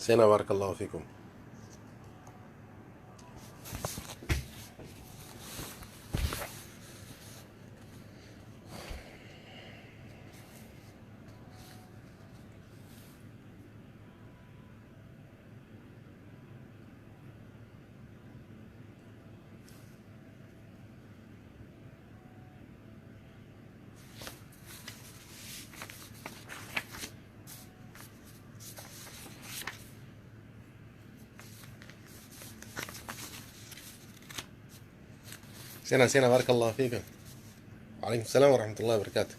Seenaa baarakallahu fiikum. Seenaa seenaa baarakallahu fiikum. وعليكم السلام ورحمة الله وبركاته.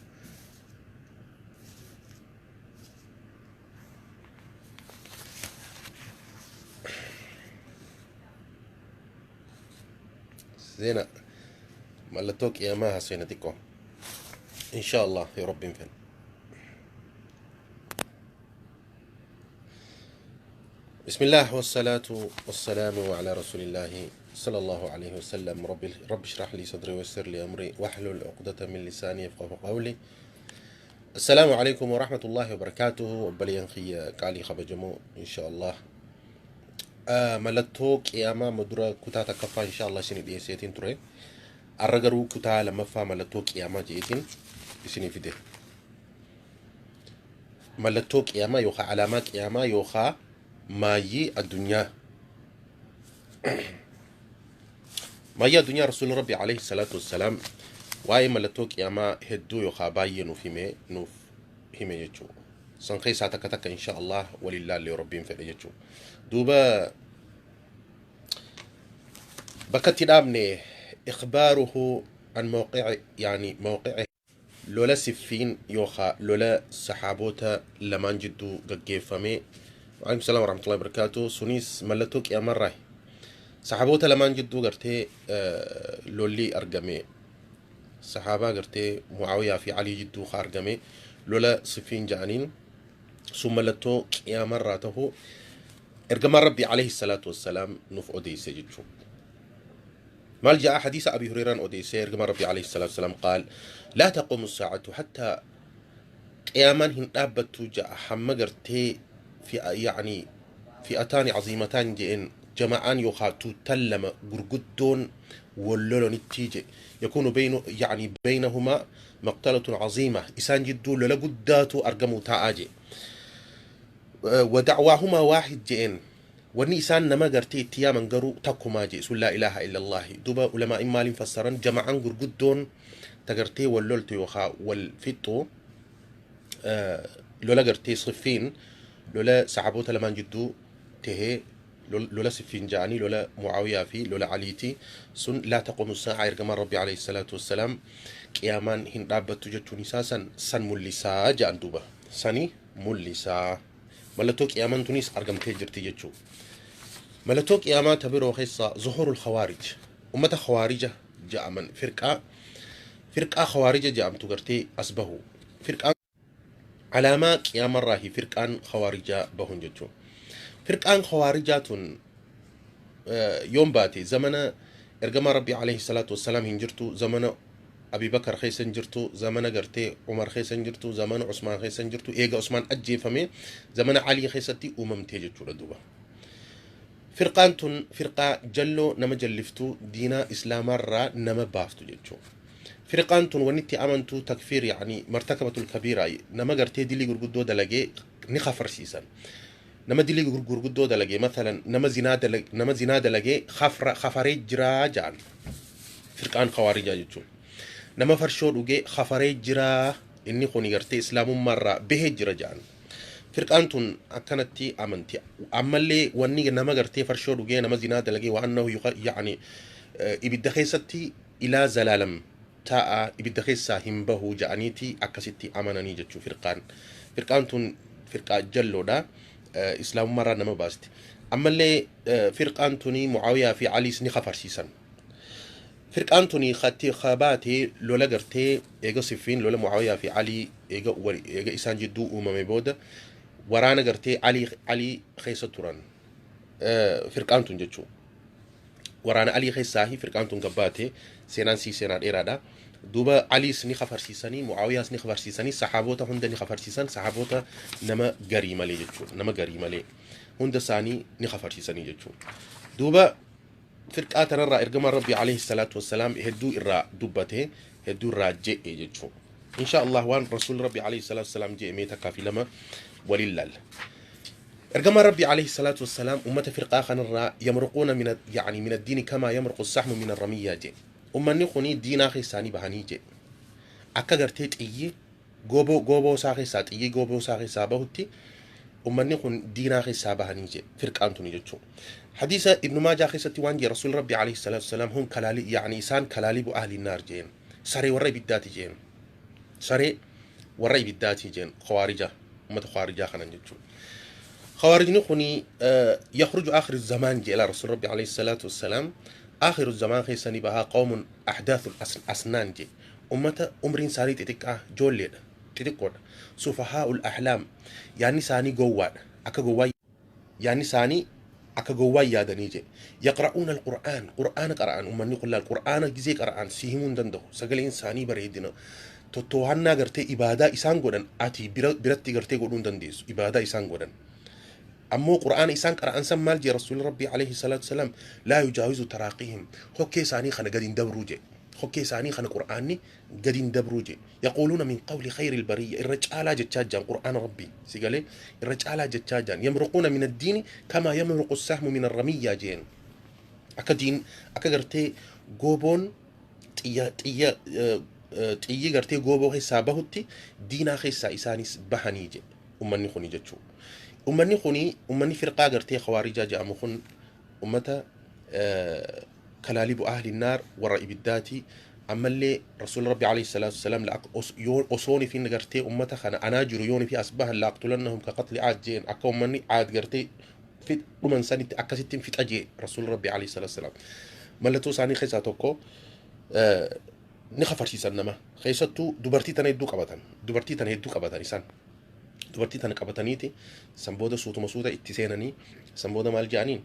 Seenaa mallattoo qiyaamaa haasofna xiqqoo. Insha Allah yoo Rabbiin fedhe. بسم الله والصلاة والسلام على رسول الله صلى الله عليه وسلم. رب رب اشرح لي صدري ويسر لي أمري واحلل عقدة من لساني يفقهوا قولي. السلام عليكم ورحمة الله وبركاته. Obboleeyyan kiyya qaalii kabajamoo إن شاء الله. Mallattoo qiyaamaa madura kutaa takkaffaa إن شاء الله isinii dhiyeesseetiin ture. Arra garuu kutaa lammaffaa mallattoo qiyaamaa je'eetiin isinii fide. Mallattoo qiyaamaa yookaan alaamaa qiyaamaa yookaan maayyii addunyaa. Maayyii addunyaa Rasuulli Rabbi عليه الصلاة والسلام waa'ee mallattoo qiyaamaa hedduu yookaan baay'ee nuuf hime jechuudha. San keessaa takka takka إن شاء الله waliin laallee Rabbiin fedhe jechuudha. Duuba bakka itti dhaabne إخباره عن موقع يعني موقع lola Siffiin yookaan lola saxaaboota lamaan jidduu gaggeeffame. وعليكم السلام ورحمة الله وبركاته. Sunis mallattoo qiyaamarraa. Saxaaboota lamaan jidduu gartee lolli argame. Saxaabaa gartee Mucaawiyaa fi Alii jidduu ka argame lola Siffiin ja'aniin sun mallattoo qiyaamarraa tahuu ergamaan Rabbii عليه الصلاة والسلام nuuf odeesse jechuudha. Maal ja'a? حديث أبي هريرة odeesse ergamaan Rabbii عليه الصلاة والسلام قال: لا تقوم الساعة حتى qiyaamaan hin dhaabbattu ja'a hamma gartee في يعني فئتان عظيمتان je'een jama'aan yookaan tuuttan lama gurguddoon wal lolanitti je يكون بين يعني بينهما مقتلة عظيمة isaan jidduu lola guddaatu argamuu taa'aa je ودعواهما واحد je'een wanni isaan nama gartee itti yaaman garuu takkumaa je sun لا إله إلا الله. Duuba ulamaa'in maaliin fassaran? Jama'aan gurguddoon tagartee wal loltu yookaan wal fixxu lola gartee Siffiin, lola saxaaboota lamaan jidduu tahee, lola Siffiin ja'anii, lola Mucaawiyaa fi lola Aliiti sun لا تقوم الساعة ergamaan Rabbi عليه الصلاة والسلام qiyaamaan hin dhaabbattu jechuun isaa san mul'isaa ja'an. Duuba sani mul'isaa mallattoo qiyaamaan tunis argamtee jirti jechuu. Mallattoo qiyaamaa ta biroo keessaa ظهور الخوارج, ummata khawaarija ja'aman, firqaa khawaarija ja'amtu gartee as bahu. Firqaan alaamaa qiyaamarraahi firqaan khawaarijaa bahun jechuun. Firqaan khawaarijaa tun yoom baate? Zamana ergamaa Rabbii عليه الصلاة والسلام hin jirtu, zamana Abi Bakar keessa hin jirtu, zamana gartee Umar keessa hin jirtu, zamana Usmaan keessa hin jirtu. Eega Usmaan ajjeefame zamana Alii keessatti uumamtee jechuudha. Duuba firqaan tun firqaa jalloo nama jalliftuu, diinaa islaamaarraa nama baaftu jechuudha. Firqaan tun wanni itti amantu takfiir يعني مرتكبة الكبيرة, nama gartee dilii gurguddoo dalagee ni kafarsiisan. Nama dilii gurguddoo dalagee, مثلا nama zinaa dalagee kafaree jiraa ja'an firqaan khawaarijaa jechuun. Nama farshoo dhugee kafaree jiraa, inni kun gartee islaamummaarraa bahee jira ja'an. Firqaan tun akkanatti amanti. Ammallee wanni nama gartee farshoo dhugee, nama zinaa dalagee waan nahu يعني ibidda keessatti ilaa zalaalam taa'a, ibidda keessaa hin bahu ja'aniiti akkasitti amananii jechuu firqaan. Firqaan tun firqaa jalloodha. Islaamummaarraa nama baasti. Ammallee firqaan tuni Mucaawiyaa fi Aliis ni kafarsiisan. Firqaan tuni katti kabaatee lola gartee eega Siffiin, lola Mucaawiyaa fi Alii eega isaan jidduu uumame booda waraana gartee Alii keessa turan firqaan tun jechuudha. Waraana Alii keessaa firqaan tun gabbaate. Seenaan sii seenaa dheeraadha. Duuba Aliis ni kafarsiisanii, Mucaawiyaas ni kafarsiisanii, saxaaboota hunda ni kafarsiisan, saxaaboota nama garii malee jechuudha. Nama garii malee. Hunda isaanii ni kafarsiisanii jechuudha. Duuba firqaa tanarraa ergamaan Rabbii alayhi salaatu wassalaam hedduu irraa dubbate, hedduu irraa je'e jechuudha. Insha Allah waan Rasuulli Rabbii alayhi salaatu wassalaam je'e mee takkaa fi lama waliin laalla. Ergamaan Rabbii alayhi salaatu wassalaam ummata firqaa kanarraa yamruquuna min yani min addiini kamaa yamruqu sahmu min arramiyyaa je'e. Ummanni kuni diinaa keessaanii bahanii je'e. Akka gartee xiyyi gooboo gooboo isaa keessaa xiyyi gooboo isaa keessaa bahutti ummanni kun diinaa keessaa bahanii jedhe firqaan tuni jechuudha. Hadiisa Ibnu Maajaa keessatti waan jedhe Rasuulli Rabbi alayhi salaatu wasalaam hum kalaali yaani isaan kalaalibu ahli naar jeen, saree warra ibiddaati jeen, saree warra ibiddaati jeen khawaarijaa, ummata khawaarijaa kanan jechuudha. Khawaarijni kuni yakhruju aakhir zamaan jedhe Rasuulli Rabbi alayhi salaatu wasalaam, aakhiru zamaan keessa ni bahaa qawmun ahdaathul asnaan jedhe, ummata umriin isaanii xixiqqaa, joolleedha, xixiqqoodha, sufahaa'ul ahlaam, yaanni isaanii gowwaadha, akka gowwaa yaanni isaanii akka gowwaa yaadanii jedhe. Yaqra'uuna alqur'aan, qur'aana qara'an ummanni kun laal, qur'aana gizee qara'an si himuu hin danda'u, sagaleen isaanii bareedina tottoohannaa gartee ibaadaa isaan godhan ati biratti gartee godhuu hin dandeessu ibaadaa isaan godhan. Ammoo qur'aana isaan qara'an san maal jedhe Rasuulli Rabbii alayhi salaatu wasalaam, laa yujaawizu taraaqihim, hokkee isaanii kana gadi hin dabruu jedhe, hokkee isaanii kana qur'aanni gadi hin dabruu jedhe. Yaquuluuna min qawli khayri albariyya, irra caalaa jechaa jiran qur'aana Rabbii si galee irra caalaa jechaa jiran. Yamruquuna min addiini kamaa yamruqu sahmu min arramiyyaa jeen, akka diin akka gartee gooboon xiyya xiyya xiyyi gartee gooboo keessaa bahutti diinaa keessaa isaanis bahanii jedhe ummanni kuni jechuu. Ummanni kuni, ummanni firqaa gartee khawaarijaa jedhamu kun ummata kalaalibu ahli naar, warra ibiddaati. Ammallee Rasuulli Rabbi alayhi salaatu wasalaam osoon ifin gartee ummata kana anaa jiru yoon ifi as bahan laaqtulannahum ka qatli Aad jeen, akka ummanni Aad gartee dhuman sanitti akkasittiin fixa jee Rasuulli Rabbi alayhi salaatu wasalaam. Mallattoo isaanii keessaa tokko ni kafarsiisan nama, keessattuu dubartii tana hedduu qabatan, dubartii tana hedduu qabatan isaan. Dubartii tana qabataniiti san booda suutuma suuta itti seenanii, san booda maal jedhaniin,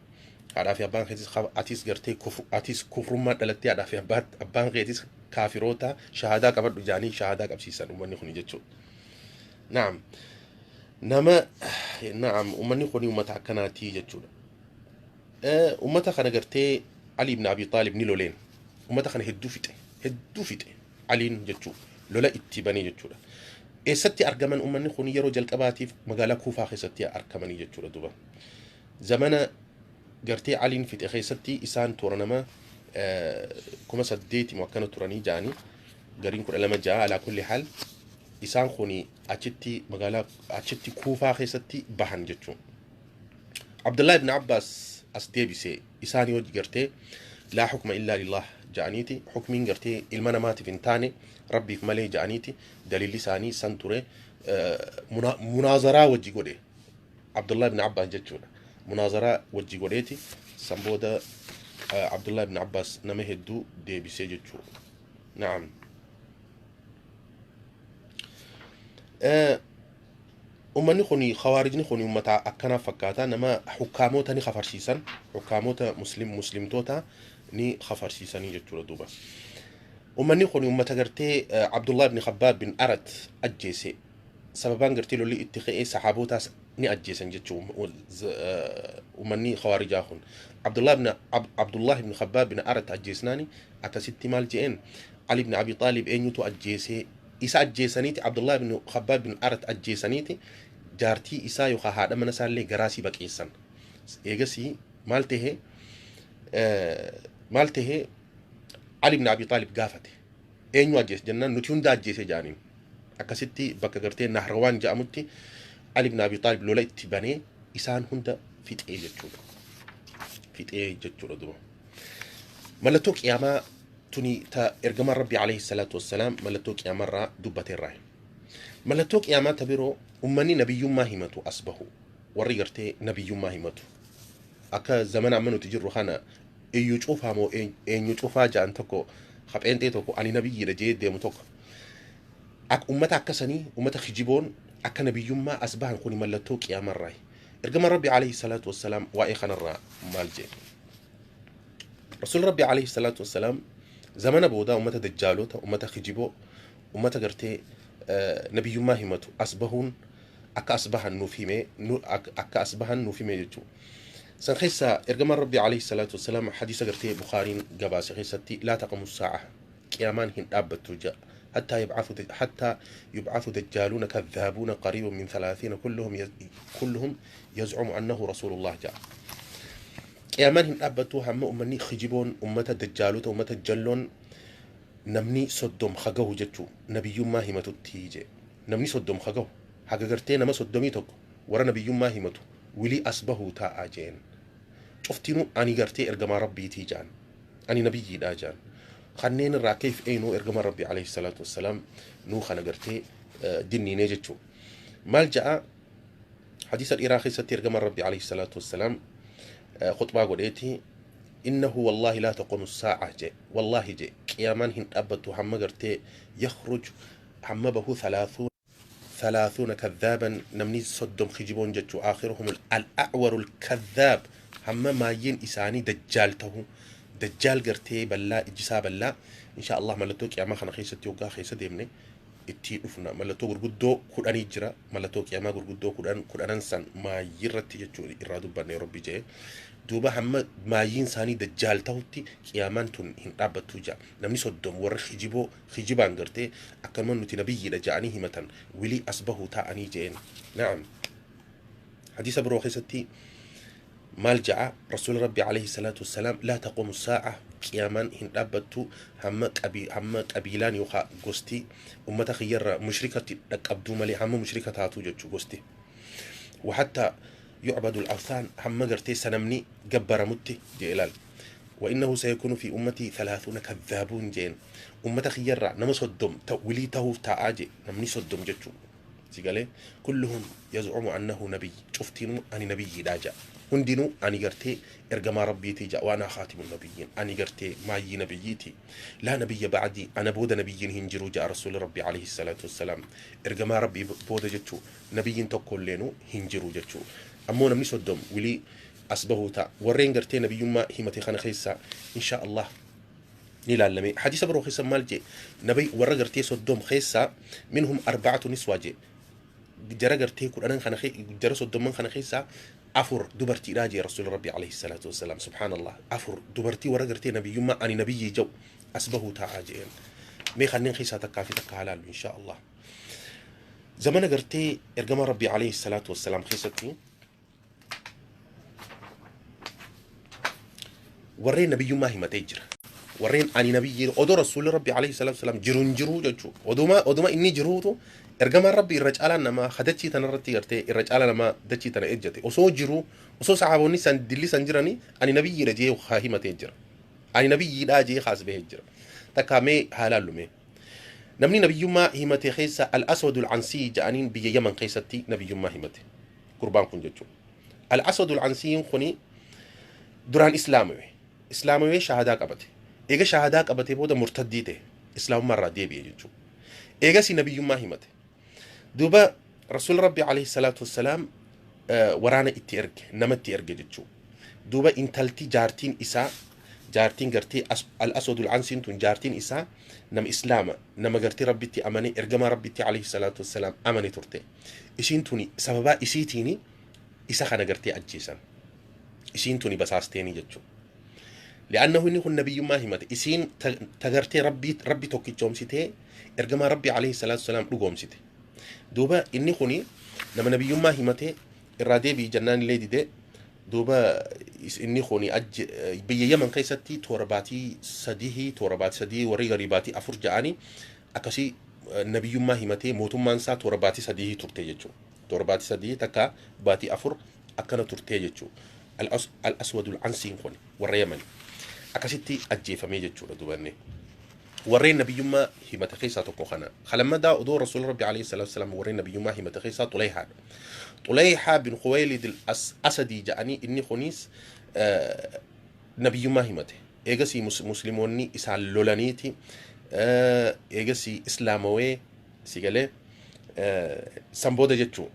haadhaa fi abbaan keetis atis gartee atis kufrummaa dhalattee, haadhaa fi abbaan keetis kaafiroota, shahaadaa qabadhu jedhanii shahaadaa qabsiisan ummanni kuni jechuudha. Naam. Nama naam ummanni kuni ummata akkanaatii jechuudha. Ummata kana gartee Ali ibn Abi Xaalib ni loleen. Ummata kana hedduu fixe, hedduu fixe Aliin jechuu, lola itti banee jechuudha. Eessatti argaman ummanni kun yeroo jalqabaatiif? Magaalaa Kuufaa keessatti argamanii jechuudha duuba. Zamana gartee Aliin fixe keessatti isaan toora nama 8,000 moo akkana turanii ja'anii, gariin 12 ja'a. Alaa kulli haal isaan kun achitti magaalaa achitti Kuufaa keessatti bahan jechuudha. Abdullah ibn Abbas as deebise isaanii hojii gartee laa hukma illaa lillah ja'aniiti, hukmiin gartee ilma namaatiif hin taane Rabbiif malee ja'aniiti, dalilli isaanii san ture. Munaazaraa wajji godhe Abdullah ibn Abbas jechuudha. Munaazaraa wajji godheeti san booda Abdullah ibn Abbas nama hedduu deebisee jechuudha. Naam. Ummanni kun, khawaarijni kun ummata akkanaa fakkaata, nama hukkaamota ni kafarsiisan, hukkaamota muslimtoota ni kafarsiisanii jechuudha duuba. Ummanni kun ummata gartee Abdullah ibn Khabbaab bin Arat ajjeese, sababaan gartee lolli itti ka'ee saxaabotaas ni ajjeesan jechuu ummanni khawaarijaa kun. Abdullah ibn Khabbaab bin Arat ajjeesnaani akkasitti maal je'een Ali ibn Abi Xaalib, eenyutu ajjeesee? Isa ajjeesaniiti, Abdullah ibn Khabbaab bin Arat ajjeesaniiti jaartii isaa yookaan haadha mana isaallee garaasii baqeessan. Eegasii maal tahee, maal tahee? Ali ibn Abi Xaalib gaafate. Eenyu ajjeese jennaan nuti hunda ajjeese jedhaniin. Akkasitti bakka gartee Nahrawaan jedhamutti Ali ibn Abi Xaalib lola itti banee isaan hunda fixee jechuudha. Fixee jechuudha duuba. Mallattoo qiyaamaa tuni ta ergamaan Rabbi alayhi salaatu wassalaam mallattoo qiyaamarraa dubbateerraa. Mallattoo qiyaamaa ta biroo ummanni nabiyyummaa himatu as bahu, warri gartee nabiyyummaa himatu. Akka zamana amma nuti jirru kana iyyuu cufaa moo eenyu cufaa ja'an tokko hapheenxee tokko ani nabiyyiidha jee deemu tokko. Akka ummata akkasanii ummata kijiboon akka nabiyyummaa as bahan kuni mallattoo qiyaamarraa. Ergamaan Rabbi alayhi salaatu wassalaam waa'ee kanarraa maal jee? Rasuulli Rabbi alayhi salaatu wassalaam zamana boodaa ummata dajjaalota, ummata kijiboo, ummata gartee nabiyyummaa himatu as bahuun Akka as bahan nuuf hime, akka as bahan nuuf hime jechuudha. San keessa ergamaan Rabbii alayhi salaatu wassalaam hadiisa gartee Bukaariin gabaase keessatti laa taqamu saa'a, qiyaamaan hin dhaabbattu ja'a, hattaa yub'athu dajjaaluuna kadhaabuuna qariibun min 30 kulluhum yazcumu annahu rasuulullah ja'a. Qiyaamaan hin dhaabbattu hamma ummanni kijiboon, ummata dajjaalota, ummata jalloon namni 30 hagahu jechuu nabiyyummaa himatutti jee. Namni 30 hagahu haga gartee nama 31 warra nabiyyummaa himatu wilii as bahuu taa'aa jeen. Cuftinuu ani gartee ergamaa Rabbiitii jaan, ani nabiyyiidhaa jaan. Kanneen irraa keef eenyu ergamaa Rabbii alayhi salaatu wassalaam nuu kana gartee dinniinee jechuu. Maal ja'a? Hadiisa dhiiraa keessatti ergamaan Rabbii alayhi salaatu wassalaam khutbaa godheeti innahu wallaahi laa taqumu saa'a je, wallaahi je, qiyaamaan hin dhaabbattu hamma gartee yakhruj, hamma bahu 30 kadhaaban, namni 30 kijiboon jechuu, aakhiruhum al-a'waru al-kadhaab, hamma maayyeen isaanii dajjaal tahu, dajjaal gartee ballaa ijjisaa ballaa. Insha Allah mallattoo qiyaamaa kana keessatti hoggaa keessa deemne itti dhufna. Mallattoo gurguddoo 10 jira. Mallattoo qiyaamaa gurguddoo 10, 10n san maayyirratti jechuu irraa dubbanne Rabbi jee. Duuba hamma maayyiin isaanii dajjaal tahutti qiyaamaan tun hin dhaabbattu jaa. Namni 30 warra kijiboo kijibaan gartee akkanuma nuti nabiyyiidha ja'anii himatan wilii as bahuu taa'anii jeen. Na'am, hadiisa biroo keessatti maal ja'a rasuula Rabbi alayhi salaatu wassalaam? Laa taqumu saa'a, qiyaamaan hin dhaabbattu hamma qabiilaan yookaan gosti ummata kiyyarra mushrikatti dhaqqabduu malee, hamma mushrika taatu jechuu gosti. وحتى يعبد الأوثان, hamma gartee sanamni gabbaramutti jee. Ilaal, وإنه سيكون في أمتي 30 كذابون jeen. Ummata kiyyarraa nama 30 wilii tahuuf taa'aa jee, namni 30 jechuu sigalee, كلهم يزعم أنه نبي, cuftinuu ani nabiyyiidhaa ja'a, hundinuu ani gartee ergamaa Rabbiitii ja'a. وأنا خاتم النبيين, ani gartee maayyii nabiyyiiti, لا نبي بعدي, ana booda nabiyyiin hin jiru ja'a rasuuli Rabbii alayhi salaatu wassalaam. Ergamaa Rabbii booda jechuu nabiyyiin tokko illeenuu hin jiru jechuu. Ammoo namni 30 wilii as bahuu ta'a. Warreen gartee nabiyyummaa himate kana keessa insha Allah ni ilaalame. Hadiisa biroo keessa maal jee? Nabi warra gartee 30 keessa منهم أربعة نسوة jee. Jara gartee 10n kana, jara 30n kana keessa afur dubartiidhaa jee rasuuli Rabbi alayhi salaatu wassalaam. Subhaanallah, afur dubartii warra gartee nabiyyummaa ani nabiyyii jau as bahuu taa'aa jeen. Mee kanneen keessaa takkaa fi takka halaallu insha Allah. Zamana gartee ergama Rabbi alayhi salaatu wassalaam keessatti warreen nabiyyummaa himatee jira. Warreen ani nabiyyi odoo rasuulli Rabbi alayhi salaatu wassalaam jiru hin jiru jechuudha. Oduma inni jiruutu ergamaan Rabbi irra caalaan namaa dachii tana irratti gartee irra caalaa namaa dachii tana ejjate osoo jiru, osoo sahaabonni san dilli san jiranii, ani nabiyyiidha jee haa himatee jira. Ani nabiyyiidhaa jee haas bahee jira. Takka mee haa laallu mee. Namni nabiyyummaa himate keessa Al-Aswadul Ansii jedhaniin, biyya Yaman keessatti nabiyyummaa himate. Gurbaan kun jechuudha. Al-Aswadul Ansiin kuni duraan islaamame. Islaamamee shahadaa qabate. Eega shahadaa qabatee booda murtaddii ta'e. Islaamummaa irraa deebi'e jechuudha. Eegasii nabiyyummaa himate. Duuba rasuulli Rabbi alayhi salaatu wassalaam waraana itti erge, nama itti erge jechuudha. Duuba intalti jaartiin isaa, jaartiin gartee Al-Aswadul Ansiin tun jaartiin isaa nama islaama, nama gartee Rabbitti amane, ergamaa Rabbitti alayhi salaatu wassalaam amane turte. Isiin tuni sababaa isiitiini isa kana gartee ajjeesan. Isiin tuni basaasteeni jechuudha. لأنه inni kun nabiyyummaa himate, isiin tagartee Rabbi tokkichoomsitee ergamaa Rabbi alayhi salaatu wassalaam dhugoomsite. Duuba inni kuni nama nabiyyummaa himate, irraa deebi'i jennaan illee dide. Duuba inni kuni biyya Yaman keessatti toora baatii sadii, toora baatii 3, warri garii baatii 4 ja'anii akkasii nabiyyummaa himatee, mootummaan isaa toora baatii 3 turte jechuudha. Toora baatii 3 takka baatii 4 akkana turtee jechuudha. Al-Aswadul Ansiin kun warra Yaman akkasitti ajjeefamee jechuudha dubanne. Warreen nabiyyummaa himate keessaa tokko kana. Kalammadaa odoo rasuula Rabbi alayhi salaatu wassalaam warreen nabiyyummaa himate keessaa Xulayhaadha. Xulayhaa bin Khuwaylid Asadii jedhanii, inni kunis nabiyyummaa himate. Eegasii musliimoonni isaan lolaniiti eegasii islaamawee si galee san booda jechuu.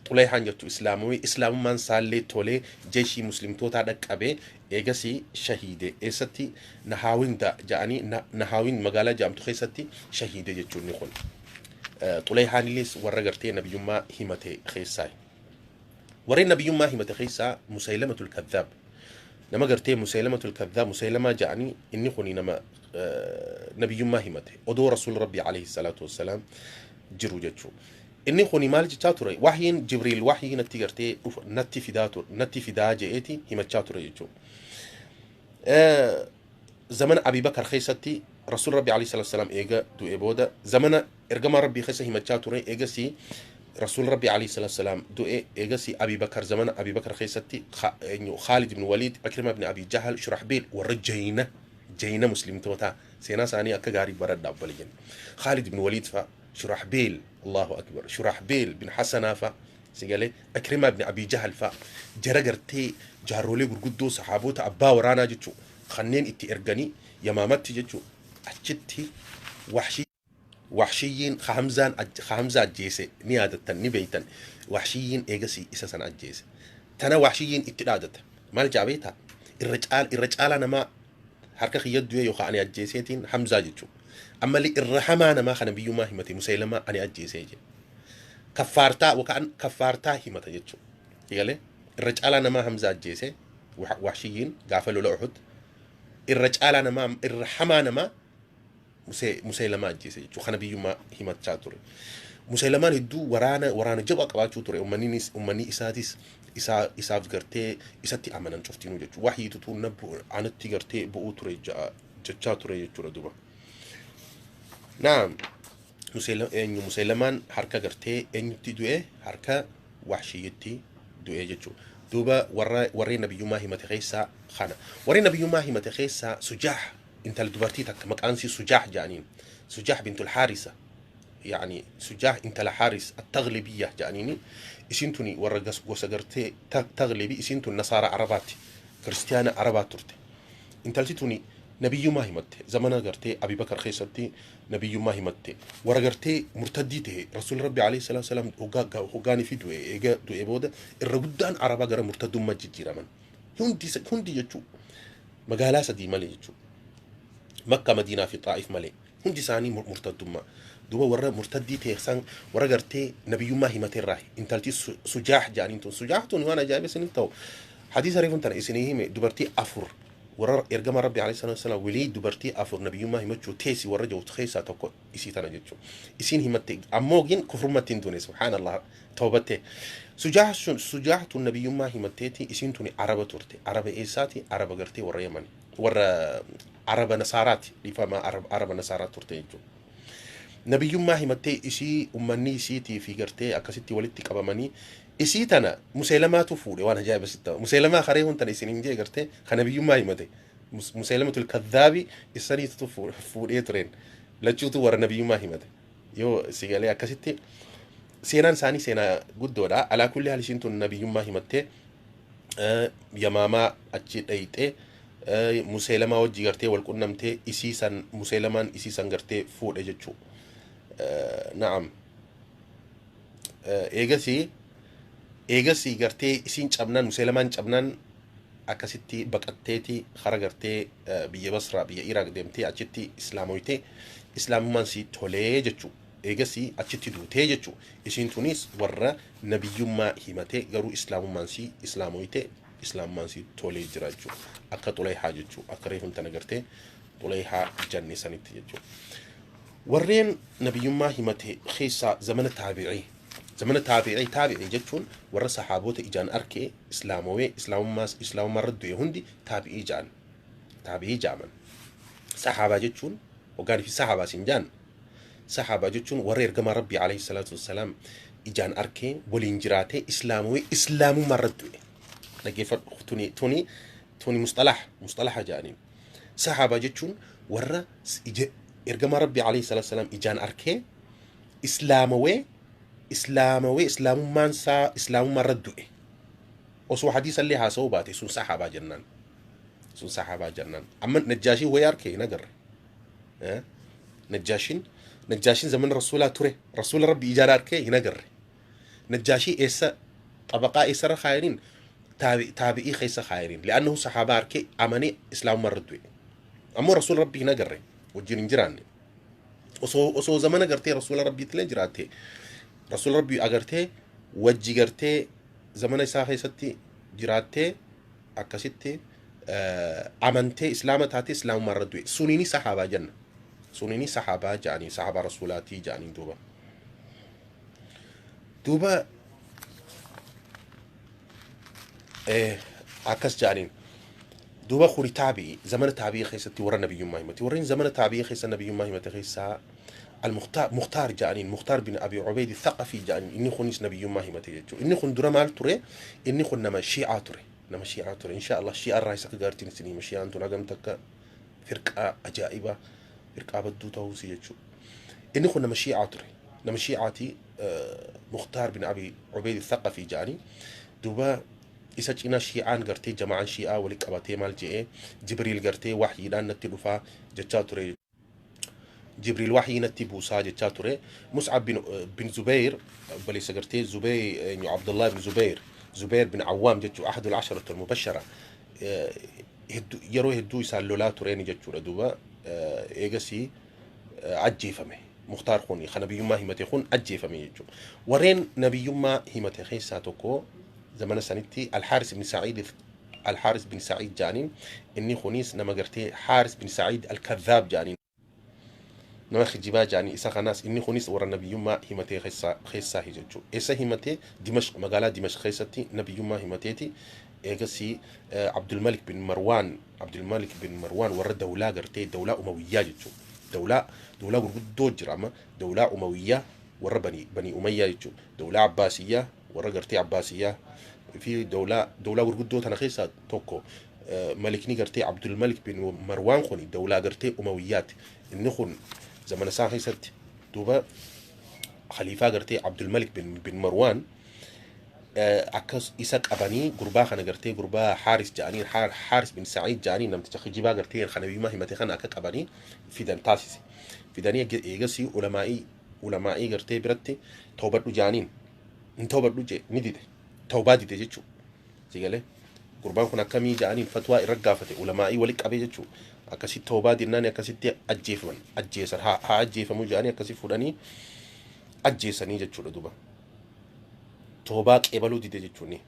Xulayhaan jechuu islaamawee, islaamummaan isaallee tolee, jeeshii muslimtootaa dhaqqabee, eegasii shahiide. Eessatti? Nahaawin ja'anii, Nahaawin magaalaa jedhamtu keessatti shahiide jechuun inni kun. Xuleeyhaan illees warra gartee nabiyyummaa himate keessaa. Warreen nabiyyummaa himate keessaa Musaylamatul Kadhaab. Nama gartee Musaylamatul Kadhaab, Musaylamaa ja'anii, inni kuni nama nabiyyummaa himate odoo Rasuul Rabbii alayhi salaatu wassalaam jiru jechuudha. Inni kuni maal jechaa ture? Wahyiin Jibriil wahyii natti gartee natti fidaa ture, natti fidaa je'eeti himachaa ture jechuudha. Zamana Abii Bakar keessatti, Rasuul Rabbii alayhi salaatu wassalaam eega du'e booda, zamana ergamaa Rabbii keessa himachaa ture. Eegasii Rasuul Rabbii alayhi salaatu wassalaam du'e. Eegasii Abii Bakar, zamana Abii Bakar keessatti Khaalid ibn Waliid, Ikrima ibn Abii Jahal, Shurahbiil, warra jayna muslimtootaa, seenaa isaanii akka gaarii baradhaa obboleeyyan. Khaalid ibn Waliid fa'a, Shurahbiil, Allahu akbar, Shurahbiil bin Hasanaa fa'a, sigalee Ikrima ibn Abii Jahal fa'a, jara gartee jaarrolee gurguddoo sahaabota abbaa waraanaa jechuu, kanneen itti erganii Yamaamatti jechuu. Achitti Waxshiyyiin Hamzaan Hamza ajjeese ni yaadattan, ni beeytan. Waxshiyyiin eegasii isa sana ajjeese. Tana Waxshiyyiin itti dhaadata. Maal jaa beektaa? Irra caalaa namaa harka kiyya du'e yookaan ani ajjeeseetiin Hamzaa jechuudha. Ammallee irra hamaa namaa kana biyyummaa himate Musaylamaa ani ajjeesee jedhe. Kaffaartaa yookaan kaffaartaa himata jechuudha. Egalee irra caalaa namaa Hamzaa ajjeese Waxshiyyiin gaafa lola Uhud, irra caalaa namaa, irra hamaa namaa Musaylamaa ajjeese jechuudha. Kana biyyummaa himachaa ture. Musaylamaan hedduu waraana jabaa qabaachuu ture. Uummanni isaatis isaaf gartee isatti amanan cuftinuu jechuudha. Waxyiitutu na anatti gartee bu'uu ture jechaa ture jechuudha duba. Naam, eenyu, Musaylamaan harka gartee eenyutti du'e? Harka Waxshiyyitti du'e jechuudha. Duuba warra warreen nabiyyummaa himate keessaa kana. Warreen nabiyyummaa himate keessaa Sujaah, intala dubartii takka maqaan isii Sujaah jedhaniin. Sujaah bintul Haarisa. Yani Sujaah intala Haaris Attaglibiyya jedhaniini. Isiin tuni warra gosa gartee Taglibi, isiin tun Nasaara Arabaati. Kiristiyaana Arabaa turte. Intalti tuni nabiyyummaa himatte. Zamana gartee Abi Bakar keessatti nabiyyummaa himatte. Warra gartee murtaddii ta'e, Rasuul Rabbi alayhi salaatu wasalaam hoggaanii fi du'e, eega du'e booda irra guddaan Arabaa gara murtaddummaa jijjiiraman. Hundi jechuu, magaalaa sadii malee jechuu. Makka, Madiinaa fi Xaa'if malee. Hundi isaanii murtaddummaa. Duuba warra murtaddii ta'e san, warra gartee nabiyyummaa himateerraa intalti Sujaah jedhaniin tun. Sujaah tun waan ajaa'iba isiniif ta'u. Hadiisa reefuun tana isinii hime, dubartii afur warra ergama Rabbi alayhi salaatu wasalaam walii dubartii afur nabiyyummaa himachuu teessi warra jiru keessaa tokko isii tana jechuudha. Isiin himatte ammoo gin kufrummatti hin duune, subhaanallah, toobatte. Sujaah tun nabiyyummaa himatteeti. Isiin tuni Araba turte. Araba eessaati? Araba gartee warra Yamani. Warra Araba Nasaaraati, dhiifama, Araba Nasaaraa turte jechuudha. Nabiyyummaa himattee isii uummanni isiitii fi gartee akkasitti walitti qabamanii isii tana Museelamaatu fuudhe. Waan ajaa'iba sitti ta'u. Museelamaa karee hun tana isin hin jee gartee kan nabiyyummaa himate. Museelamatul Kadhaabi isaniitu fuudhee tureen. Lachuutu warra nabiyyummaa himate. Yoo si galee akkasitti seenaan isaanii seenaa guddoodha. Alaa kulli haal isiin tun nabiyyummaa himattee Yamaamaa achi dhayxee Museelamaa wajji gartee wal qunnamtee, isii san Museelamaan isii san gartee fuudhe jechuu. Na'am. Eegasii gartee isiin cabnaan, Museelamaan cabnaan, akkasitti baqatteeti kara gartee biyya Basraa, biyya Iraaq deemtee achitti islaamoytee, islaamummaan sii tolee jechuu. Eegasii achitti duutee jechuu. Isiin tunis warra nabiyyummaa himatee garuu islaamummaan sii islaamoytee, islaamummaan sii tolee jira jechuu. Akka Xulayhaa jechuu, akka reefun tana gartee Xulayhaa janne sanitti jechuu. Warreen nabiyyummaa himate keessaa zamana taabi'ii. Zamana taabi'ii, taabi'ii jechuun warra sahaabota ijaan arkee islaamowee islaamummaa irra du'e hundi taabi'ii ja'an. Taabi'ii ja'aman. Sahaabaa jechuun hoggaan fi sahaabaa siin ja'an. Sahaabaa jechuun warra ergamaa Rabbii alayhi salaatu wassalaam ijaan arkee waliin jiraatee islaamowee islaamummaa irra du'e. Dhaggeeffadhu, tuni musxalaha ja'aniin. Sahaabaa jechuun warra ergamaa Rabbii alayhi salaatu wassalaam ijaan arkee islaamawee islaamummaan isaa islaamummaa irra du'e. Osoo hadiisa illee haasa'uu baate sun sahaabaa jennaan. Sun sahaabaa jennaan. Amma Najjaashii wayii arkee hin agarre. Najjaashiin zamana Rasuulaa ture. Rasuula Rabbi ijaan arkee hin agarre. Najjaashii eessa, xabaqaa eessarra kaayaniin? Taabi'ii keessa kaayaniin. Li'annahu sahaabaa arkee amanee islaamummaa irra du'e. Ammoo Rasuula Rabbi hin agarre. Wajjin hin jiraanne. Osoo zamana gartee rasuula rabbiitillee jiraatte, rasuula rabbii agartee wajji gartee zamana isaa keessatti jiraattee akkasitti amantee islaama taatee islaamummaa irra du'e, suniini sahaabaa jenna. Suniini sahaabaa jedhanii, sahaabaa rasuulaatii jedhanii. Duuba akkas jedhaniin. Duuba kuni taabi'i, zamana taabi'ii keessatti warra nabiyyummaa himate. Warreen zamana taabi'ii keessa nabiyyummaa himate keessaa المختار، مختار جانين، مختار بن ابي عبيد الثقفي جانين. اني خنيس نبي ما همته جچو. اني خن درا مال توري، اني خن نما شيعة توري، نما شيعة توري. ان شاء الله الشيعة الرايس قارتين سنين شيعة انتو نغم تك فرقة عجائبة، فرقة بدو توسي جچو. اني خن نما شيعة توري، نما شيعتي مختار بن ابي عبيد الثقفي جاني. دوبا isa cinaa shi'aan gartee jama'aan shi'aa wali qabatee maal je'ee, Jibriil gartee waxyiidhaan natti dhufaa jechaa ture, Jibriil waxyii natti buusaa jechaa ture. Mus'ab bin Zubayr, obboleessa gartee Zubayr, Abdullah bin Zubayr, Zubayr bin Awwaam jechuu, ahadu al-asharatu al-mubashshara, yeroo hedduu isaan lolaa tureeni jechuudha. Duuba eegasii ajjeefame. Mukhtaar kun kan nabiyyummaa himate kun ajjeefame jechuudha. Warreen nabiyyummaa himate keessaa tokko zamana sanitti Alxaaris bin Saciid, Alxaaris bin Saciid jaaniin. Inni kunis nama gartee Xaaris bin Saciid Alkadhaab jaaniin, nama kijibaa jaanii isa kanaas. Inni kunis warra nabiyyummaa himatee keessaa jechuudha. Eessa himatee? Dimashq, magaalaa Dimashq keessatti nabiyyummaa himateeti. Eegasii Abdulmalik bin Marwaan, Abdulmalik bin Marwaan warra dawlaa gartee dawlaa Umawiyyaa jechuudha. Dawlaa gurguddoo jira amma, dawlaa Umawiyyaa warra Bani Umayyaa jechuudha. Dawlaa Abbaasiyyaa warra gartee Abbaasiyyaa fi dawlaa gurguddoo tana keessaa tokko malikni gartee Abdulmalik bin Marwaan kun dawlaa gartee Umawiyyaati. Inni kun zamana isaa keessatti duuba khaliifaa gartee Abdulmalik bin Marwaan akkas isa qabanii gurbaa kana gartee gurbaa Haaris jedhanii, Haaris bin Saciid jedhanii, namticha kijibaa gartee kana bimaa himate kana akka qabanii fidan taasise. Fidanii eegasii ulamaa'ii gartee biratti toobadhu jedhaniin. Hin toobadhu jee, ni dide. Toobaa dide jechuudha. Sigalee gurbaan kun akkamii jedhaniin fatwaa irra gaafate, ulamaa'ii wali qabee jechuudha. Akkasitti toobaa dinnaan akkasitti ajjeefaman, ajjeesan, haa ajjeefamuu jedhanii akkasi fuudhanii ajjeesanii jechuudha duuba. Toobaa qeebaluu dide jechuun.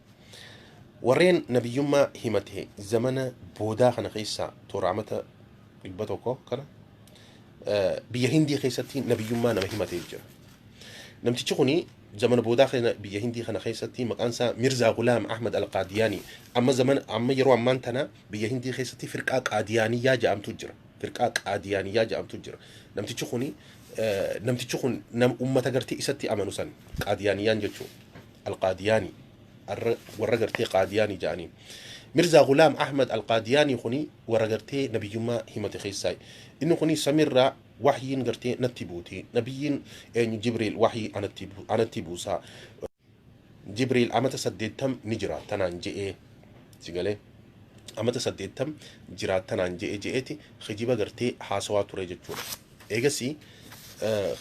Warreen nabiyyummaa himate zamana boodaa kana keessaa toora amata 100 kana biyya Hindii keessatti nabiyyummaa nama himatee jira. Namtichi kuni zamana boodaa kana biyya Hindii kana keessatti maqaan isaa Mirzaa Gulaam Ahmad Al-Qaadiyaanii. Amma zamana amma yeroo ammaan tana biyya Hindii keessatti firqaa Qaadiyaaniyyaa jedhamtu jira. Firqaa Qaadiyaaniyyaa jedhamtu jira. Namtichi kuni namtichi kun nam ummata gartee isatti amanu san Qaadiyaaniyyaan jechuudha. Al-Qaadiyaanii warra gartee Qaadiyaanii jedhaniin. Mirza Gulaam Ahmad Al-Qaadiyaanii kuni warra gartee nabiyyummaa himate keessaa. Inni kuni samirraa waxyiin gartee natti buuti. Nabiyyiin eenyu Jibriil waxyii anatti buusaa. Jibriil amata 80 ni jira tanaan je'ee, si galee, amata 80 jiraattanaan je'ee je'eeti kijiba gartee haasawaa ture jechuudha. Eegasii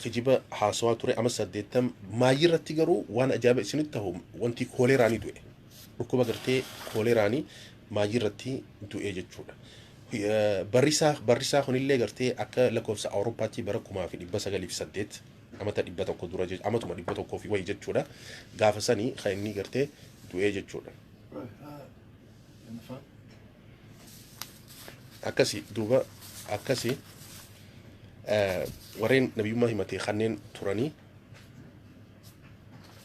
kijiba haasawaa ture ama 80, maayii irratti garuu waan ajaa'iba isinitti ta'u wanti kooleeraanii du'e. Dhukkuba gartee kooleeraanii maayii irratti du'e jechuudha. Barrisaa kunillee gartee akka lakkoofsa Awurooppaatti bara 1908, amata 100 dura, amatuma 100 fi wayi jechuudha. Gaafa sanii kan inni gartee du'e jechuudha. In the phone? Akkasi duuba, akkasi warreen nabiyyummaa himate kanneen turanii.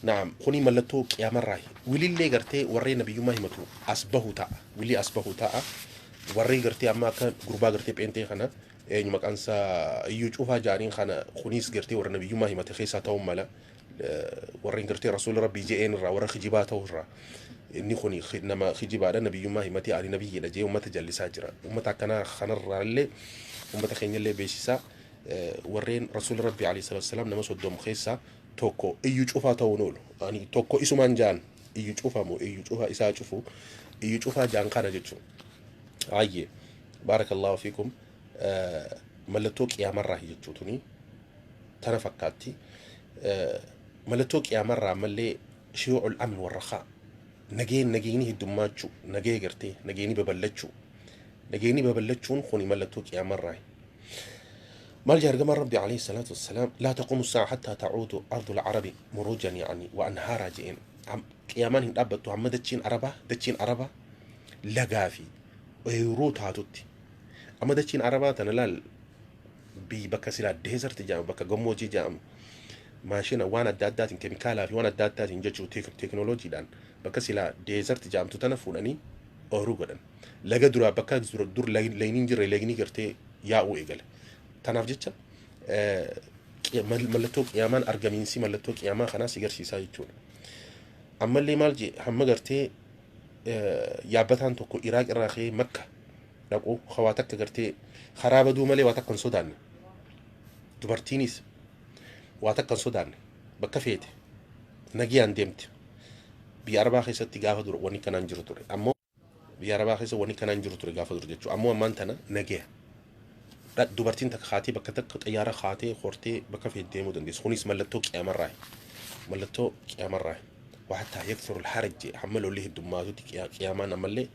Naam, kuni mallattoo qiyaamarraa. Wilillee gartee warreen nabiyyummaa himatu as bahu ta'a. Wilii as bahu ta'a. Warreen gartee amma akka gurbaa gartee pheenxee kana eenyu maqaan isaa iyyuu cufaa jaaniin kana kunis gartee warra nabiyyummaa himate keessaa ta'uu mala. Warreen gartee rasuula rabbii je'een irraa warra kijibaa ta'uu irraa. Inni kun nama kijibaadha, nabiyyummaa himatee ani nabiyyiidha jee uummata jallisaa jira. Uummata akkanaa kanarraa illee uummata keenyallee beeksisaa, warreen rasuula rabbii alayhi salaatu wassalaam nama 30 keessaa tokko iyyuu cufaa ta'uun oolu. Ani tokko isumaan jaan iyyuu cufamu, iyyuu cufaa isaa cufu, iyyuu cufaa jaan kana jechuudha. Ayyee, baarakallahu fiikum, mallattoo qiyaamarraa jechuutuni tana fakkaatti. Mallattoo qiyaamarraa ammallee shiyuucul amn warrakaa, nageen nageenyi heddummaachuu, nagee gartee nageenyi babal'achuu, nageenyi babal'achuun kuni mallattoo qiyaamarraa. Maal jaa ergamaan Rabbi alayhi salaatu wassalaam? Laa taquumu saa'a hattaa ta'uudu ardul arabi muruujan ya'ni wa anhaaraa je'een. Qiyaamaan hin dhaabbattu hamma dachiin arabaa, dachiin arabaa lagaa fi ooyiruu taatutti. Amma dachiin arabaa tana laal, biyyi bakka silaa deezarti jedhamu, bakka gammoojjii jedhamu, maashina waan adda addaatiin, keemikaalaa fi waan adda addaatiin jechuu teekinooloojiidhaan bakka silaa deezarti jedhamtu tana fuudhanii ooyiruu godhan. Laga duraa bakka dur layniin hin jirre lagni gartee yaa'uu eegale. Tanaaf jecha mallattoo qiyaamaan argamiinsi mallattoo qiyaamaa kanaa si garsiisaa jechuudha. Ammallee maal jee? Hamma gartee yaabbataan tokko Iraaq irraa ka'ee Makka dhaqu waa takka gartee karaa baduu malee waa takka hin sodaanne. Dubartiinis waa takka hin sodaanne, bakka feete nagiyaan deemte. Biyya Arabaa keessatti gaafa dura wanni kanaan jiru ture. Ammoo biyya Arabaa keessa wanni kanaan jiru ture gaafa dura jechuudha. Ammoo ammaan tana nagiya. Dubartiin takka kaatee bakka takka xayyaara kaatee hortee bakka feete deemuu dandeessu. Kunis mallattoo qiyaamarraa. Mallattoo qiyaamarraa. وحتى يكثر الهرج, hamma lolli heddummaatutti qiyaamaan ammallee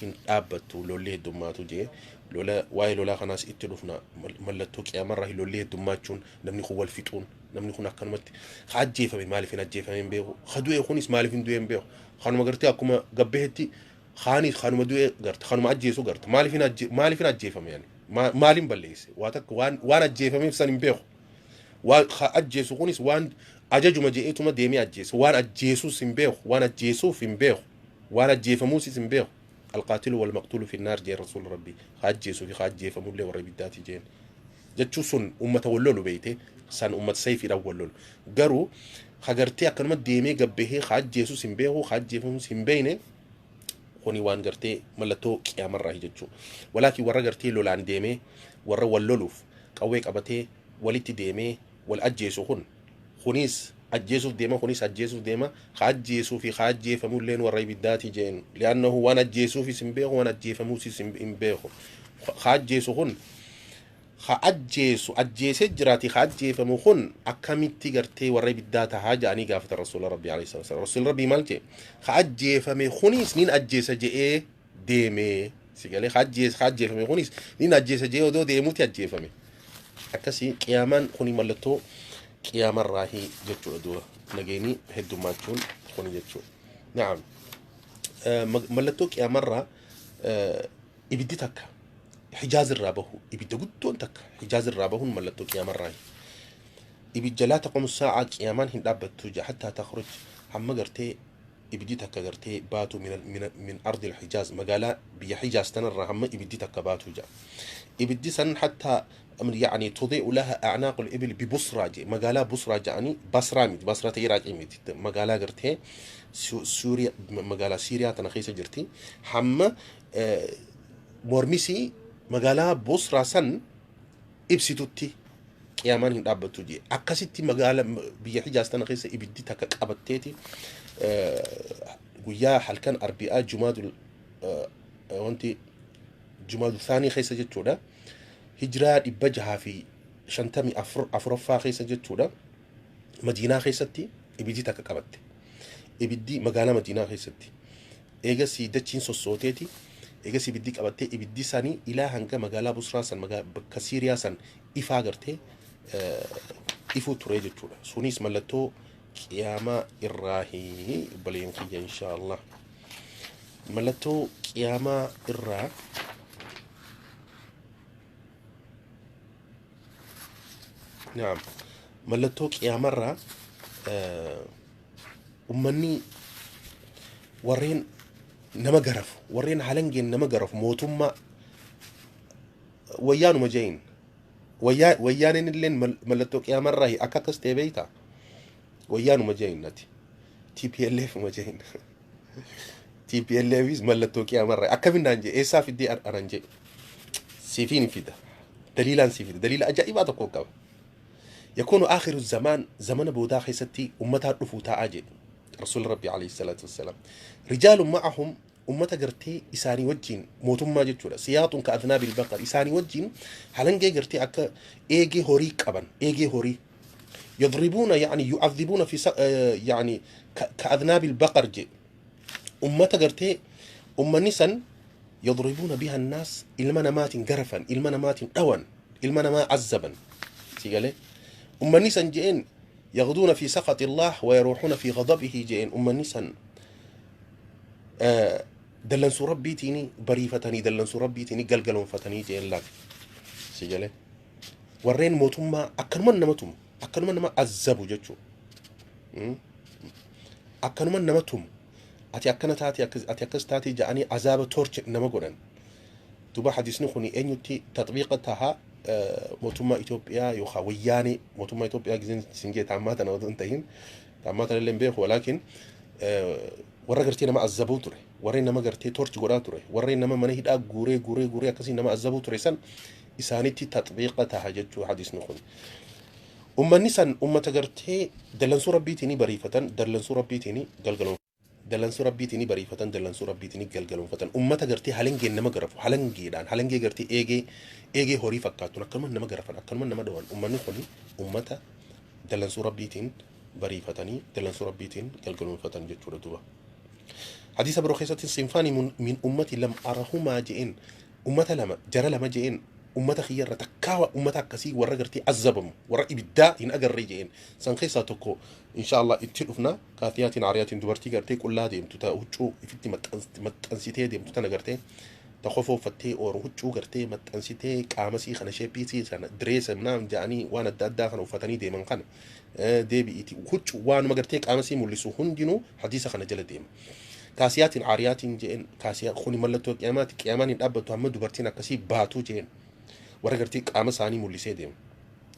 hin dhaabbattu lolli heddummaatu jee. Lola, waa'ee lolaa kanaas itti dhufna. Mallattoo qiyaamarraa lolli heddummachuun, namni kun wal fixuun, namni kun akkanumatti ha ajjeefame maaliif hin ajjeefame hin beeku, ha du'e kunis maaliif hin du'e hin beeku, kanuma gartee akkuma gabbeetti kaanis kanuma du'e garte, kanuma ajjeesu garte, maaliif hin ajjeefame, yani maaliin balleesse? Waa takka waan ajjeefameef san hin beeku. Waan ha ajjeesu kunis waan ajajuma je'eetuma deemee ajjeese. Waan ajjeesuus hin beeku, waan ajjeesuuf hin beeku, waan ajjeefamuusis hin beeku. القاتل والمقتول في النار jeen rasuul Rabbi. Ha ajjeesuu fi ha ajjeefamullee warra ibiddaati jeen. Jechuu sun ummata wal lolu beeyte, san ummata sayfiidhaan wal lolu. Garuu hagartee akkanuma deemee gabbahee ha ajjeesuus hin beeku, ha ajjeefamuus hin beeyne, kuni waan gartee mallattoo qiyaamarraa jechuu. Walaakin warra gartee lolaan deemee, warra wal loluuf qawwee qabatee walitti deemee wal ajjeesu kun, kunis ajjeesuuf deema, kunis ajjeesuuf deema, ha ajjeesuu fi ha ajjeefamulleen warra ibiddaati jeen. لأنه waan ajjeesuufis hin beeku, waan ajjeefamuusis hin beeku. Ha ajjeesu kun ha ajjeesu ajjeesee jiraati, ha ajjeefamu kun akkamitti gartee warra ibiddaa tahaa jedhanii gaafatan rasuula Rabbii alayhi salaatu wassalaam. Rasuulli Rabbii maal jee? Ha ajjeefame kunis nin ajjeesa je'ee deemee si galee, ha ajjeefame kunis nin ajjeesa je'ee odoo deemuuti ajjeefame. Akkasii qiyaamaan kuni mallattoo qiyaamarraahii jechuudha duuba, nageenii heddummachuun kuni jechuudha. Naam. Mallattoo qiyaamarraa ibiddi takka Hijaaz irraa bahu, ibidda guddoon takka Hijaaz irraa bahuun mallattoo qiyaamarraahi. Ibidda لا تقوم الساعة, qiyaamaan hin dhaabbattu ja, حتى تخرج, hamma gartee ibiddi takka gartee baatu من أرض الحجاز, magaalaa biyya Hijaaz tanarraa hamma ibiddi takka baatu ja. Ibiddi san حتى يعني تضيء لها أعناق الإبل ببصرة jee. Magaalaa Busraa ja'anii, Basraa miti, Basraa ta'e Iraaqii miti, magaalaa gartee Suuriyaa, magaalaa Siiriyaa tana keessa jirti. Hamma mormisii magaalaa Busraa san ibsitutti qiyaamaan hin dhaabbattu jee. Akkasitti magaalaa biyya Hijaaz tana keessa ibiddi takka qabatteeti guyyaa halkan arbi'aa jumaadul wanti jumaadul saanii keessa jechuudha. Hijiraa 654ffaa keessa jechuudha. Madiinaa keessatti ibiddi takka qabatte. Ibiddi magaalaa Madiinaa keessatti. Eegasii dachiin sossooteeti. Eegas ibiddi qabattee, ibiddi sanii ilaa hanga magaalaa Busraa san, bakka Siiriyaa san ifaa gartee ifuu ture jechuudha. Sunis mallattoo qiyaamaa irraahi, obboleen kiyya, insha Allah. Mallattoo qiyaamaa irraa, naam, mallattoo qiyaamarraa ummanni warreen nama garafu, warreen halangeen nama garafu, mootummaa wayyaanuma jeyin, wayyaaneen illeen mallattoo qiyaamarraa akka akkas ta'e beeyta. Wayyaanuma jeyin, ati TPLF ma jeyin, TPLFis mallattoo qiyaamarraa. Akkaminaan jee? Eessaa fiddee anan jee? Siifiin fida, daliilaan sii fida, daliila ajaa'ibaa tokko qaba. يكون آخر الزمان, zamana boodaa keessatti ummataa dhufuu taa'aa jedhu rasuul Rabbi عليه الصلاة والسلام. رجال معهم, ummata gartee isaanii wajjin, mootummaa jechuudha, سياط كأذناب البقر, isaanii wajjin halangee gartee akka eegee horii qaban, eegee horii, يضربون يعني يعذبون في يعني كأذناب البقر je. Ummata gartee ummanni san يضربون بها الناس, ilma namaatiin garafan, ilma namaatiin dhawan. Ilma namaa azzaban. Si galee? Ummanni san je'een yaghduuna fi sakhati Allah wa yaruuhuuna fi ghadabihi je'een. Ummanni san dallansuu Rabbiitiini bariifatanii, dallansuu Rabbiitiini galgaloonfatanii je'een laal. Si galee? Warreen mootummaa akkanuma nama tumu, akkanuma nama azzabu jechuudha. Akkanuma nama tumu. Ati akkana taate, ati akkas taate ja'anii azaaba torche nama godhan. Duuba hadiisni kun eenyutti taxbiiqa taha? Mootummaa Itoophiyaa yookaan wayyaanee mootummaa Itoophiyaa gizeen isin jee taammaa tana otoo hin tahin, taammaa tana illee hin beeku, walaakin warra gartee nama azabuu ture, warreen nama gartee torchi godhaa ture, warreen nama mana hidhaa guuree guuree guuree akkasii nama azabuu ture san isaanitti taxbiiqa taha jechuu hadiisni kun. Ummanni san ummata gartee dallansuu Rabbiitiin bariifatan, dallansuu Rabbiitiin galgaloon, dallansuu Rabbiitiin bariifatan, dallansuu Rabbiitiin galgaloonfatan. Ummata gartee halangeen nama garafu, halangeedhaan, halangee gartee eegee eegee horii fakkaattuun akkanuma nama garafan, akkanuma nama dhawan. Ummanni kun ummata dallansuu Rabbiitiin bariifatanii, dallansuu Rabbiitiin galgaloonfatan jechuudha duuba. Hadiisa biroo keessatti sinfaani min ummati lam arahumaa je'een, ummata lama, jara lama je'een, ummata kiyyarra takkaawa ummata akkasii warra gartee azabamu, warra ibiddaa hin agarree je'een. San keessaa tokko insha Allah itti dhufna, kaafiyaatiin aariyaatiin, dubartii gartee qullaa deemtu, ta huccuu ifitti maxxansitee deemtu, tana gartee ta kofoo uffattee ooru huccuu gartee maxxansitee qaamasii kana sheeppiisii kana direesa naam ja'anii waan adda addaa kana uffatanii deeman kana deebi'iiti huccuu waanuma gartee qaamasii mul'isu hundinuu hadiisa kana jala deema. Kaasiyaatiin aariyaatiin je'een, kaasiyaa kuni mallattoo qiyaamaati, qiyaamaan hin dhaabbattu hamma dubartiin akkasii baatuu je'een, warra gartee qaama isaanii mul'isee deemu.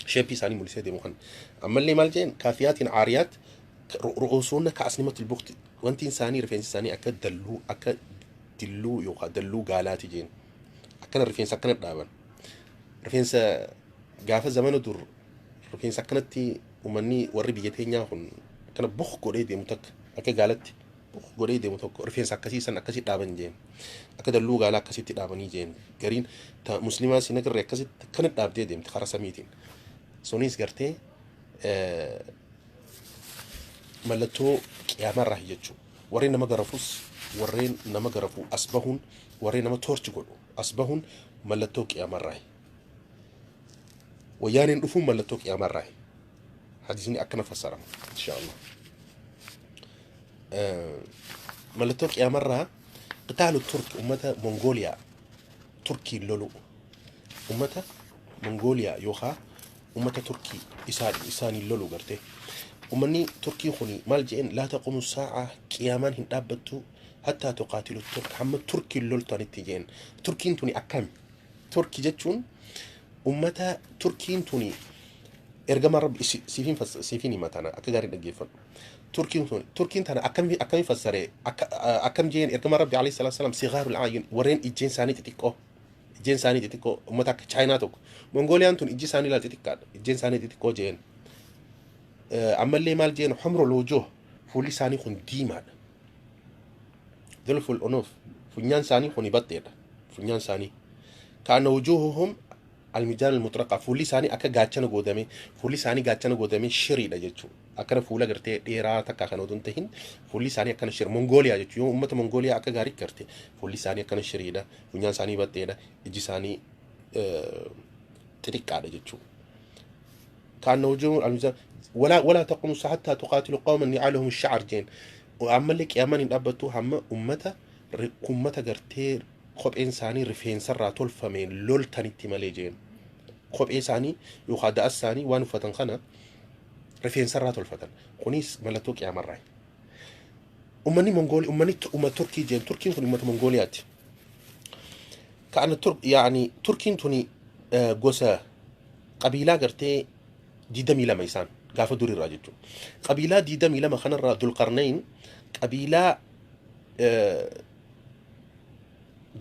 Sheeppii isaanii mul'isee deemu kan. Ammallee maal je'een? Kaafiyaatiin aariyaat ru'uusuunna ka'asnimatul bukti, wanti isaanii rifeensi isaanii akka dalluu, akka dilluu yookaan dalluu gaalaati jeen. Akkana rifeensa akkana dhaaban. Rifeensa gaafa zamana dur rifeensa akkanatti uummanni warri biyya teenyaa kun akkana buk godhee deemu takka, akka gaalatti buk godhee deemu tokko, rifeensa akkasii san akkasii dhaaban jeen. Akka dalluu gaalaa akkasitti dhaabanii jeen. Gariin ta muslimaa sin agarre akkasitti akkana dhaabdee deemti karaa samiitiin. Sunis gartee mallattoo qiyaamarraa jechuudha. Warreen nama garafus, warreen nama garafu as bahuun, warreen nama toorchi godhu as bahuun mallattoo qiyaamarraa. Wayyaaneen dhufuun mallattoo qiyaamarraa. Hadiisni akkana fassarama insha Allah. Mallattoo qiyaamarraa qitaalu Turk, ummata Mongooliyaa Turkiin lolu, ummata Mongooliyaa yookaan ummata Turkii isaaniin lolu gartee. Ummanni Turkii kuni maal je'een? Laa taqumu saa'a, qiyaamaan hin dhaabbattu, hattaa tuqaatilu Turk, hamma Turkiin loltanitti je'een. Turkiin tuni akkami? Turki jechuun ummata, Turkiin tuni ergama Rabbi siifin siifin hima tana akka gaarii dhaggeeffadhu. Turkiin tuni, Turkiin tana akkami akkami fassare, akkam jeen ergama Rabbi alayhi salaatu salaam? Sigaarul a'yun, warreen ijjeen isaanii xixiqqoo, ijjeen isaanii xixiqqoo, ummata akka Chaayinaa tokko. Mongoliyaan tun ijji isaanii laal xixiqqaadha, ijjeen isaanii xixiqqoo jeen. Ammallee maal jeen? Humrul wujuh, fuulli isaanii kun diimaadha. Dulful unuuf, funyaan isaanii kun baxxeedha. Funyaan isaanii. Kaana wujuhuhum almijaan almutraqa, fuulli isaanii akka gaachana godhame, fuulli isaanii gaachana godhame shiriidha jechuudha. Akkana fuula gartee dheeraa takka kan otoo hin tahin fuulli isaanii akkana shir Mongooliyaa jechuudha. Yoo uummata Mongooliyaa akka gaarii garte fuulli isaanii akkana shiriidha, funyaan isaanii baxxeedha, iji isaanii xixiqqaadha jechuudha. Kaana wujuhuhum almijaan ولا تقوم الساعة حتى تقاتلوا قوما نعالهم الشعر jeen. Ammallee qiyaamaan hin dhaabbattu hamma ummata gartee kopheen isaanii rifeensarraa tolfameen loltanitti malee jeen. Kophee isaanii yookaan da'as isaanii waan uffatan kana rifeensarraa tolfatan. Kunis mallattoo qiyaamarraa. Ummanni Mongoolii, ummanni ummata Turkii jeen, Turkiin kun ummata Mongooliyaati. Ka'ana Tur yaani Turkiin tuni gosa qabiilaa gartee 22 isaan gaafa durirraa jechuudha. Qabiilaa 22 kanarraa Dulqarnayn qabiilaa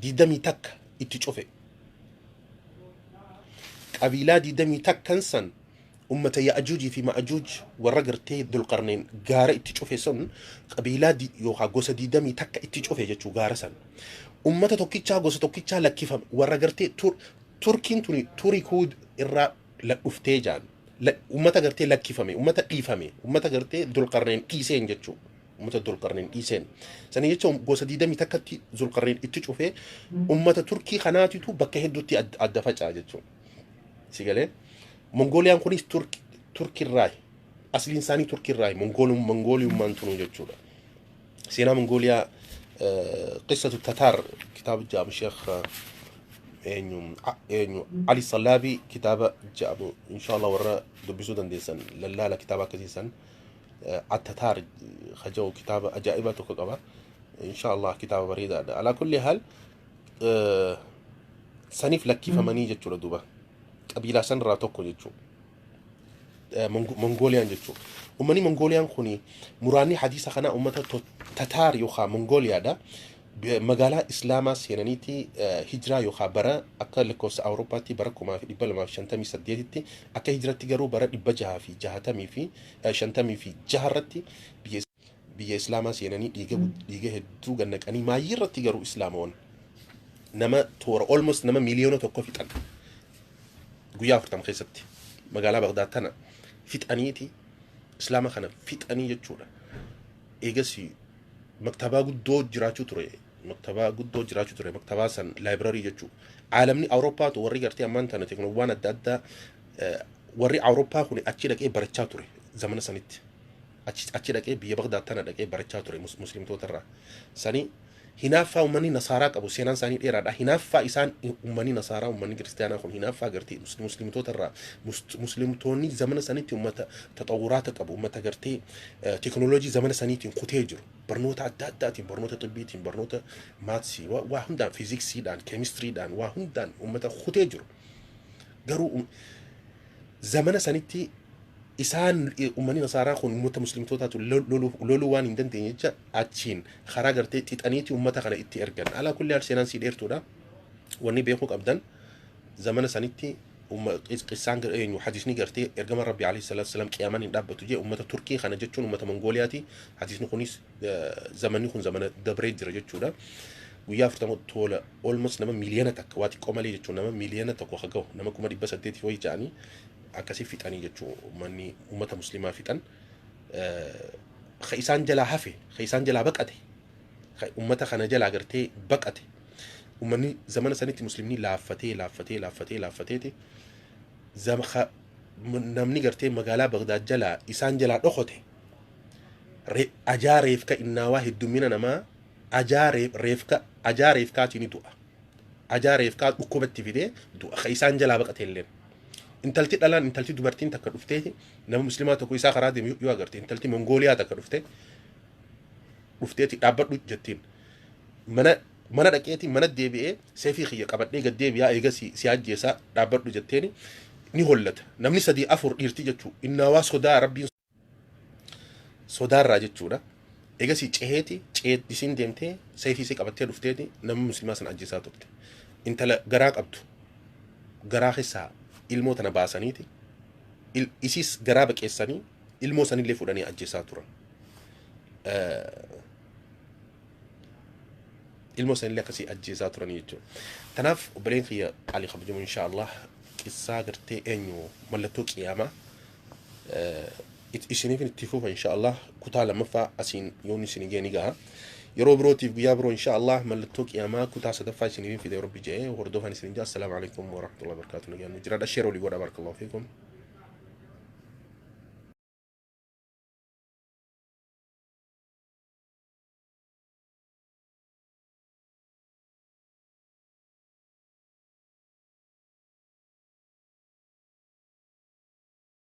21 itti cufe. Qabiilaa 21 san ummata Ya'juujii fi Ma'juuj warra gartee Dulqarnayn gaara itti cufe sun qabiilaa yookaan gosa 21 itti cufe jechuu gaara san. Ummata tokkichaa, gosa tokkichaa lakkifame, warra gartee Turkiin tuni Turikuu irraa dhuftee jaan. Ummata gartee lakkifame, ummata dhiifame, ummata gartee Dulqarneen dhiiseen jechuu. Ummata Dulqarneen dhiiseen. Sanii jecha gosa 21tti Dulqarneen itti cufee ummata Turkii kanaatitu bakka hedduutti adda faca'a jechuudha. Si galee, Mongooliyaan kunis Turkirraayi. Asliin isaanii Turkirraayi. Mongooliyummaan tunuu jechuudha. Seenaa Mongooliyaa, qissatu Tataar, kitaaba jedhamu, Sheekh eenyu eenyu Ali Sallaabii kitaaba jedhamu, inshallah warra dubbisuu dandeessan lallaala. Kitaaba akkasiisan Attataar haja'u kitaaba ajaa'ibaa tokko qaba. Inshallah kitaaba bareedaadha. Alaa kulli haal, saniif lakkifamanii jechuudha. Duuba qabiilaa san irraa tokko jechuudha. Mongooliyaan jechuudha. Uummanni Mongooliyaan kuni muraanni hadiisa kanaa uummata Tataar yookaan Mongooliyaadha. Magaalaa Islaamaa seenaniiti hijiraa yookaan bara akka lakkoofsa Awurooppaatti bara 1258tti, akka hijiratti garuu bara 660 fi 56 irratti biyya Islaamaa seenanii dhiiga hedduu gannaqanii, maayyii irratti garuu Islaamawan nama toora almost nama 1 miiliyoona fixan. Guyyaa 40 keessatti magaalaa Bagdaad tana fixaniiti, Islaama kana fixanii jechuudha. Eegas maktabaa guddoo jiraachuu ture. Maktabaa guddoo jiraachuu ture. Maktabaa san library jechuudha. Aalamni Awurooppaatu warri gartee ammaan tana teekinoolojiiwwan adda addaa, warri Awurooppaa kun achi dhaqee barachaa ture zamana sanitti. Achi dhaqee, biyya Bagdaad tana dhaqee barachaa ture muslimtoota irraa. Sani hinaaffaa uummanni nasaaraa qabu, seenaan isaanii dheeraadha. Hinaaffaa isaan uummanni nasaaraa, uummanni kiristaanaa kun hinaaffaa gartee muslimtoota irraa, muslimtoonni zamana sanitti uummata taxawuraata qabu, uummata gartee teekinooloojii zamana saniitiin kutee jiru. Barnoota adda addaatiin, barnoota xibbiitiin, barnoota maatsii, waa hundaan, fiiziksiidhaan, keemistiriidhaan, waa hundaan uummata kutee jiru. Garuu zamana sanitti isaan uummanni nasaaraa kun uummata muslimtootaatu loluu waan hin dandeenye jecha achiin karaa gartee xixaniiti uummata kana itti ergan. Alaa kulli haal, seenaan sii dheertuudha. Wanni beekuu qabdan, zamana sanitti qissaan eenyu hadiisni gartee ergama Rabbi alayhi salaatu wasalaam qiyaamaan hin dhaabbatu jee uummata Turkii kana jechuun uummata Mongooliyaati. Hadiisni kunis zamanni kun zamana dabree jira jechuudha. Guyyaa 40 tola almost nama 1 miiliyoona waa xiqqoo malee jechuun, nama 1 miiliyoona ha gahu, nama 800,000 wayii ja'anii akkasii fixanii jechuu, uummanni uummata muslimaa fixan. Ka isaan jalaa hafe, ka isaan jalaa baqate, ka uummata kana jalaa gartee baqate, uummanni zamana sanitti muslimni laaffatee laaffatee laaffatee laaffateeti namni gartee magaalaa Bagdaad jalaa isaan jalaa dhokote ajaa reefka innaawaa heddummina namaa ajaa reefka ajaa reefkaatiin ni du'a. Ajaa reefkaa dhukkubatti fidee du'a ka isaan jalaa baqate illeen. Intalti dhalaan, intalti dubartiin takka dhuftee nama muslimaa tokko isaa karaa deemu yoo agarte, intalti Mongooliyaa takka dhuftee dhufteeti dhaabbadhu jettiin. Mana dhaqeeti mana deebi'ee seefii kiyya qabadhee gad deebi'aa, eega si ajjeesaa, dhaabbadhu jetteeni ni hollata. Namni sadii afur dhiirti jechuu innaawaa sodaa Rabbiin sodaarraa jechuudha. Egasii ceheeti isiin deemtee seefii isii qabattee dhufteeti nama muslimaa sana ajjeesaa turte. Intala garaa qabdu garaa keessaa ilmoo tana baasaniiti isiis garaa baqeessanii ilmoo sanillee fudhanii ajjeesaa turan. Ilmoo sanillee akkasii ajjeesaa turanii jechuudha. Kanaaf obboleen kiyya qaalii kabajamu, insha Allah qissaa gartee eenyu mallattoo qiyaamaa isiniif itti fufa, insha Allah kutaa lammaffaa asiin yoon isin gee ni gaha. Yeroo birootiif guyyaa biroo, insha Allah, mallattoo qiyaamaa kutaa sadaffaa isiniif fide Rabbi jedhee hordofan isin jaa. Assalaamu alaikum warahmatullahi wabarakatuh. Nagaan nu jiraadha. Share olii godha. Barakallahu fiikum.